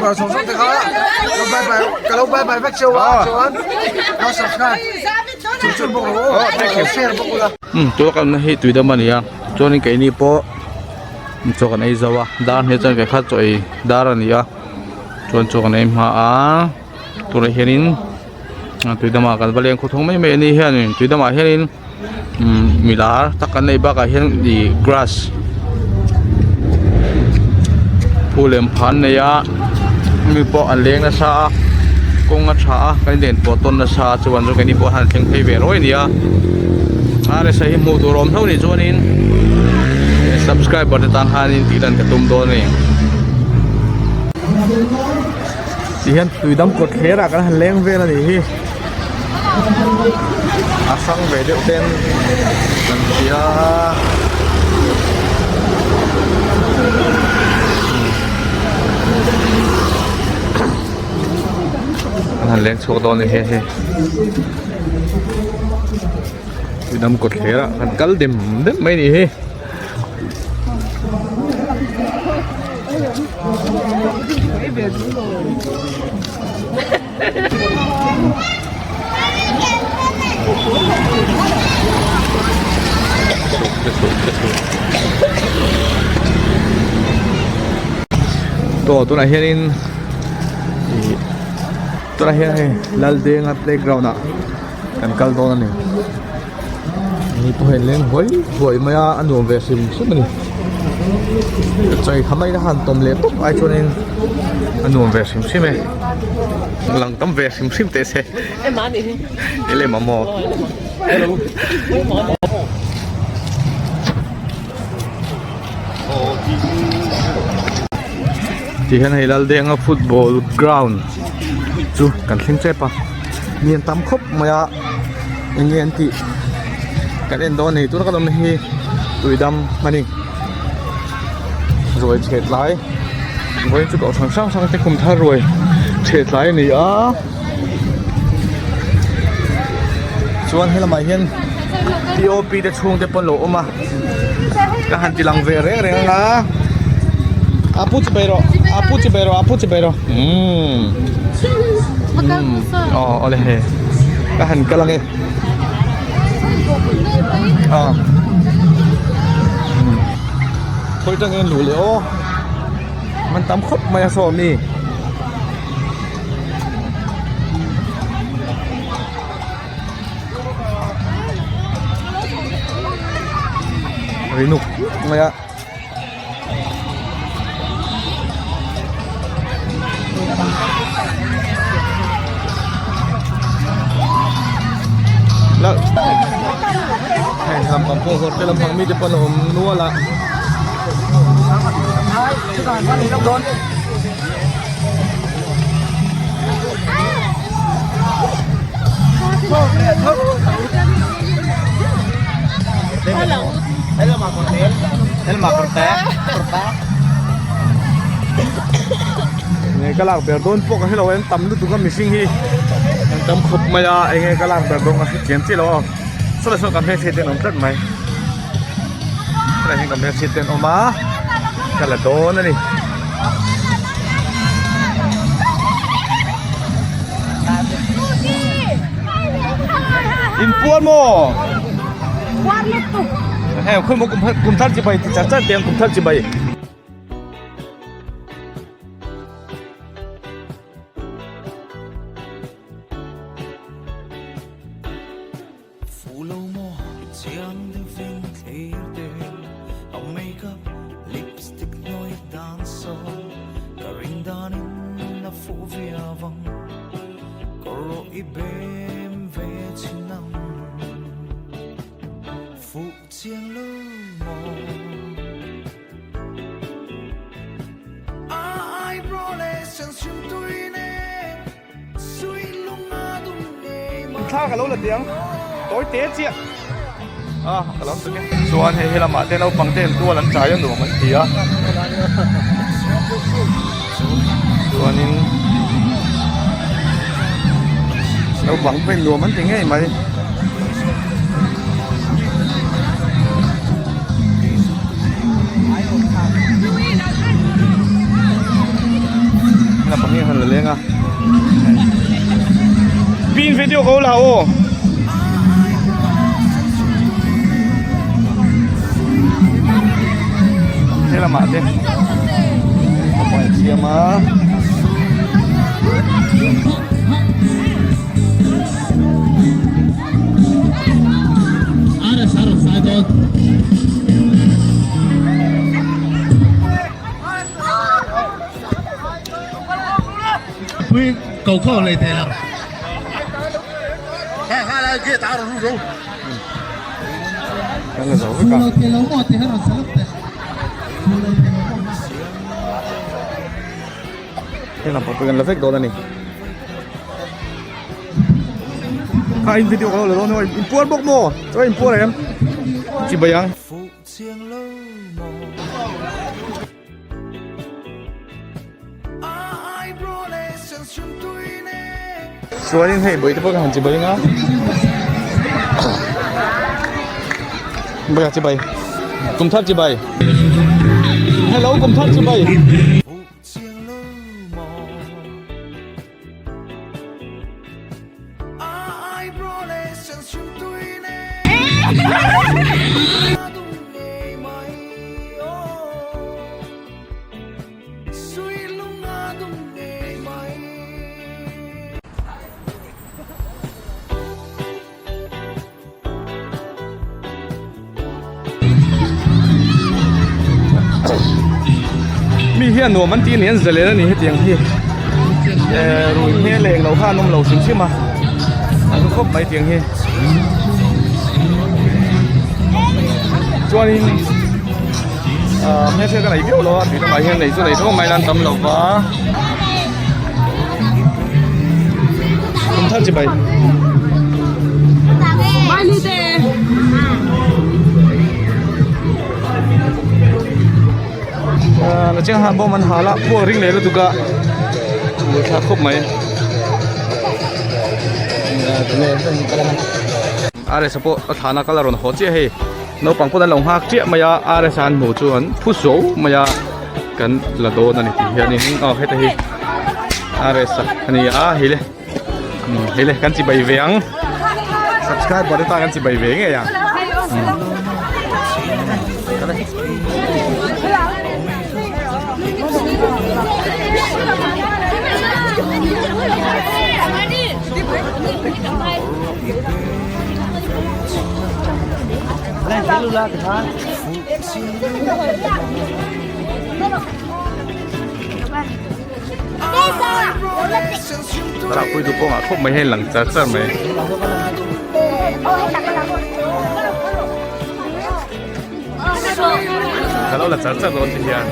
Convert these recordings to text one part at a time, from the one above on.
Subscriber zawng zawng te kha lo bye bye ka lo bye bye vek cheu a chuan lo subscribe chur chur bawk rawh aw thank you share bawk ula. Um tuna kan awmna hi tuidam a ni a chuanin keini pawh chaw kan ei zo a dar hne chuan kei kha chaw ei dar a ni a chuan chaw kan ei hma a tunah hianin tuidamah kan va leng khawthawng mai mai a ni hianin tuidamah hianin. Umm mi lar tak an neih bakah hian ih grass phul lem phah an nei a mi pawh an leng nasa a kawng a tha a kan len pawh tawn nasa a chuan chu keini pawh han thleng phei ve rawih a ni a rsa hi hmuh tur a awm hlauh a nih chuanin subscriber te tan hianin tih lan ka tum dawn a ni. Ti hian tui dam kawt thler ah kan han leng vel a nih hi a hrang ve deuh ten kan hria an han leng chhuak dawn a ni hi hei tui dam kawt thler ah kan kal dem dem mai a nih hi. Tawh tunah hianin ih tunah hian hei Laldenga playground ah kan kal dawn a ni. Ni pawh hian leng huai huai mai a a nuam ve hrim hrim a ni chei kha mai han tawm leh tawp ai chuanin a nuam ve hrim hrim e lang tam ve hrim hrim teh se ele mamawh ti hian hei Laldenga football ground chu kan thleng tep a mi an tam khawp mai a eng nge an tih kan en dawn a ni tuna kan awmna hi tuidam a ni ruai chhe tlai vawiin chu kohhran hrang hrang te kum thar ruai chhe tlai a ni a chuan helamah hian P O P te chhungte pawh an lo awm a. Ka han ti lang ve reng reng anga a pu chi bai rawh a pu chi bai rawh a pu chi bai rawh umm aw awle he ka han kal ange a khawi tangin luh leh aw man tam khawp mai a saw mi. Ri nuk mai a la hei lampang pawh zawrh te lampang mite pawh an awm nual a. Nge ka lak ber dawn pawh ka hrelo a tam lutuk a mihring hi an tam khawp mai a enge ka lak ber dawn ka hre chiang chiah lo a saw lah sawn ka hmelchhiat te an awm tlat mai helai hian ka hmelchhiat te an awm a ka la dawn a ni. In puan maw? Puan lutuk. Hei khoi maw kum thar chibai ti char char tiang kum thar chibai. Thla ka lo la tih ang tawi te chiah a ka lo tak e chuan hei helamah te naupang te an tual an chai a nuam an ti a chuanin naupang pawhin nuam an ti ngei mai. Naupang hi an han la leng a. Pin video ko la aw. He lamah te naupang an siam a. Heng lam pang pawh hian la vek dawn a ni. Kha in video ka lo la dawn a in puar bawk maw? Chuan in puar em? Chibai ang. Chuanin hei bawihte pawh ka han chibai anga Bawih chibai Kum thar chibai Hello kum thar chibai Mi hian nuam an tih a ni an zalen a ni hetiang hi eh rui hmel leh englo kha an awm lo hrim hrim a a hlu khawp mai tiang hi chuanin ah hmelhriat ka nei viau lo a tih lamah hian nei chu nei tho mai la an tam lo va kum thar chi bai. La chiang han bawm an hal a puak ring leh lutuk a buaithlak khawp mai RS pawh a thlana kal a rawn haw chiah hei naupang pawh an lo nghak chiah mai a RS an hmuh chu an phu zo mai a kan la dawn a ni tih hianin aw heta hi RS a ni a hei le hei le kan chibai ve ang subscriber te tan kan chibai ve ngei ang. Lakpui duh kawngah khawp mai hei lang char char mai. Ka lo la char char dawn ti hian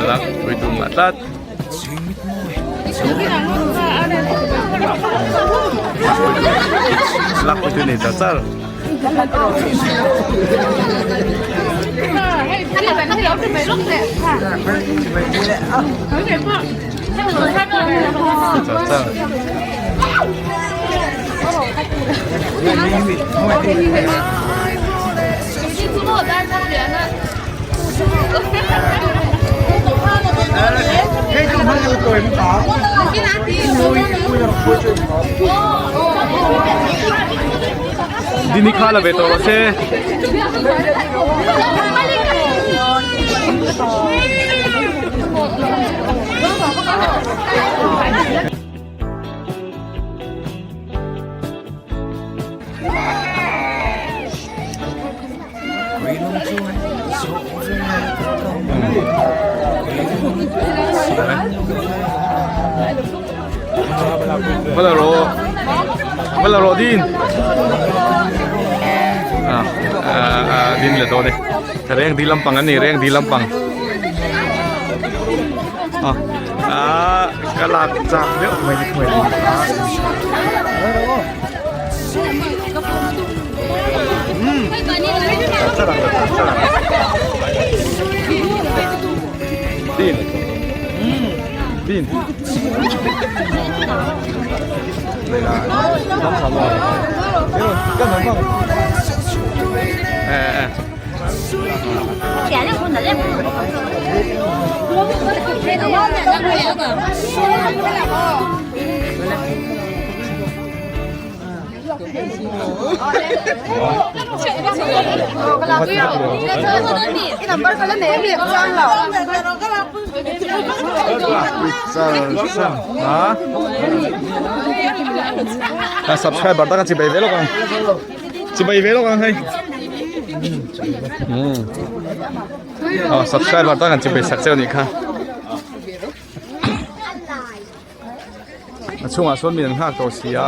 lakpui duh ngah tlat. Lakpui duh nei char char. Dini kha la ve tawh rawh se. Va la rawh va la rawh din ah ah din la dawn e reng dil lampang an ni reng dil lampang ah ah ka lak chak deuh mai ni khawi Din. Din. Đây là nóng sắm rồi. Thế rồi, cân nóng không? Ê ê. A subscriber taka chibai ve lawk ang chibai ve lawk ang hei aw subscriber taka chibai sak cheu nih kha a chhungah sawn min an nghak tawh si a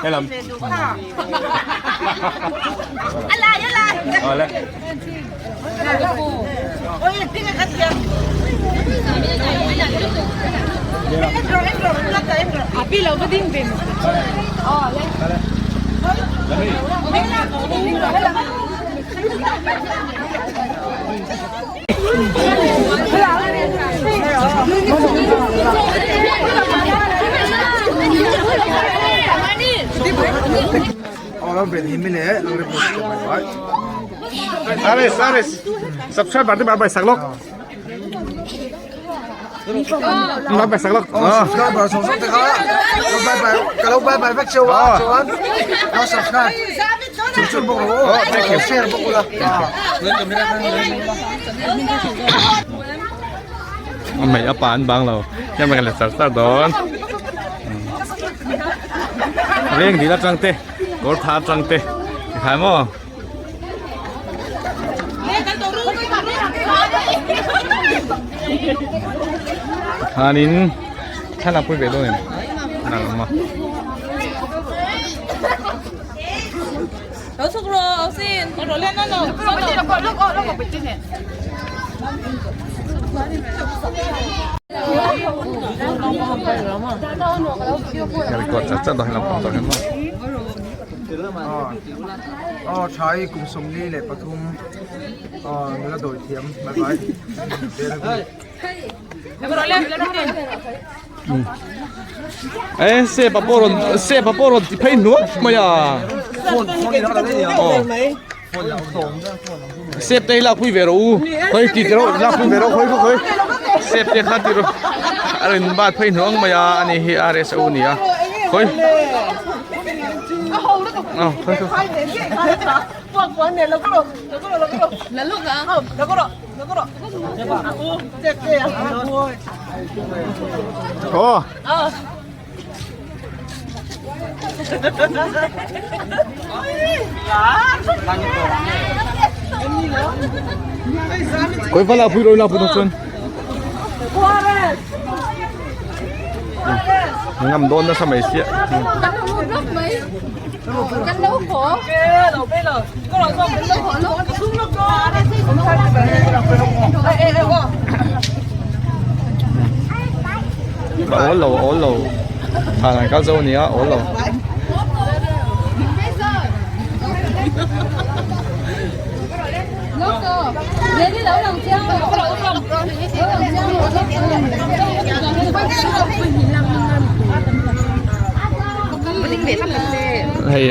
helam awle Ares Ares subscriber te bar sak lok bar sak lok subscriber song song te kha lo bye bye ka lo bye bye vek cheu a chuan lo subscribe chung chung bawk rawh aw thank you share bawk ula mei a pa an bang lo hian kan la char char dawn reng dil atang te kawr tha atang te tikhai maw tikhanin thlalak pui ve dawn em nang awm a. Record char char dawn lampang tawh hian maw. Aw thai kum 23 aw nula dawi thiam mai mai. E sepa pawh rawn sepa pawh rawn ti phei hnuai mai a aw sep te hi lak pui ve rawh u khawi ti ti rawh lak pui ve rawh khawi khawi khawi sep te kha ti rawh a rawn bat phei hnuang mai a ani hi RSO a ni a khawi aw khawi khawi. Aw. Koi vala pui roi la pui chuan. Ngam dawn nasa mai sia. Awl lo awl lo thlan an kal zo ania awl lo. Hei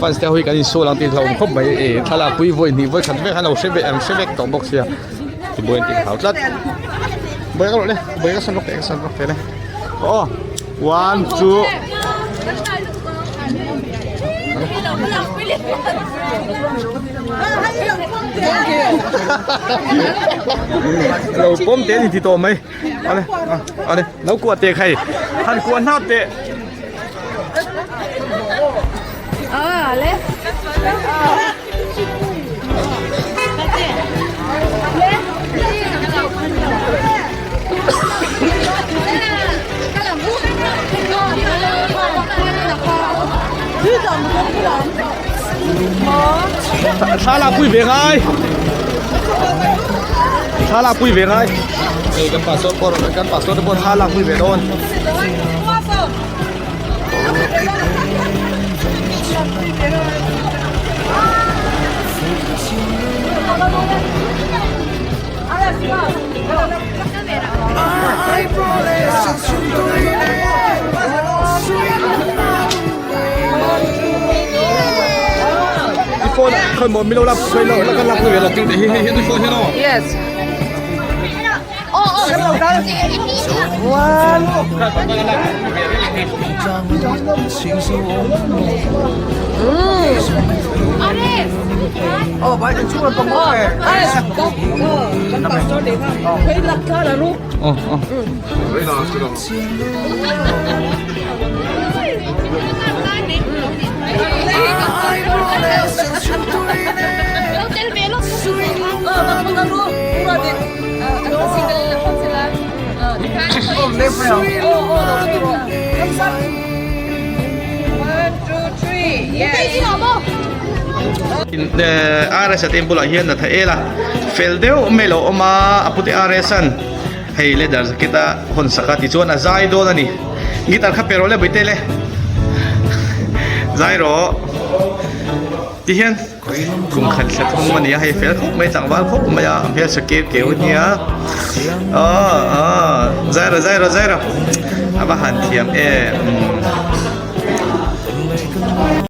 fans te ho hi kan insual ang tih hlauhawm khawp mai e thlalak pui vawi hnih vawi khat vek an lo hre vek an hre vek tawh bawk sia tibuai an tih hlau tlat buai ka rawh le buai ka san lawk teh ka san lawk teh le aw one two lo pawm te ni ti tawh mai ale ale lo kuah teh khai han kuah hnap teh Thla lak pui ve ngai Thla lak pui ve ngai Hei kan pastor pawh kan pastor te pawh thla lak pui ve dawn I phone khoi maw milo lak khoi lo la kan lak pui ve lo ting te hi hei hi phone hian aw Yes. RS a te bulah hian natha el a fel deuh mai lo awm a a pute RS an hei leather jacket a hawn sak a tichuan a zai dawn a ni guitar kha pe rawh le bawihte le zai rawh tihian kum khat thla thum a ni a hei fel khawp mai tlangval khawp mai a a hmeltha keu keu a nia aw aw zai rawh zai rawh zai rawh a va han thiam em.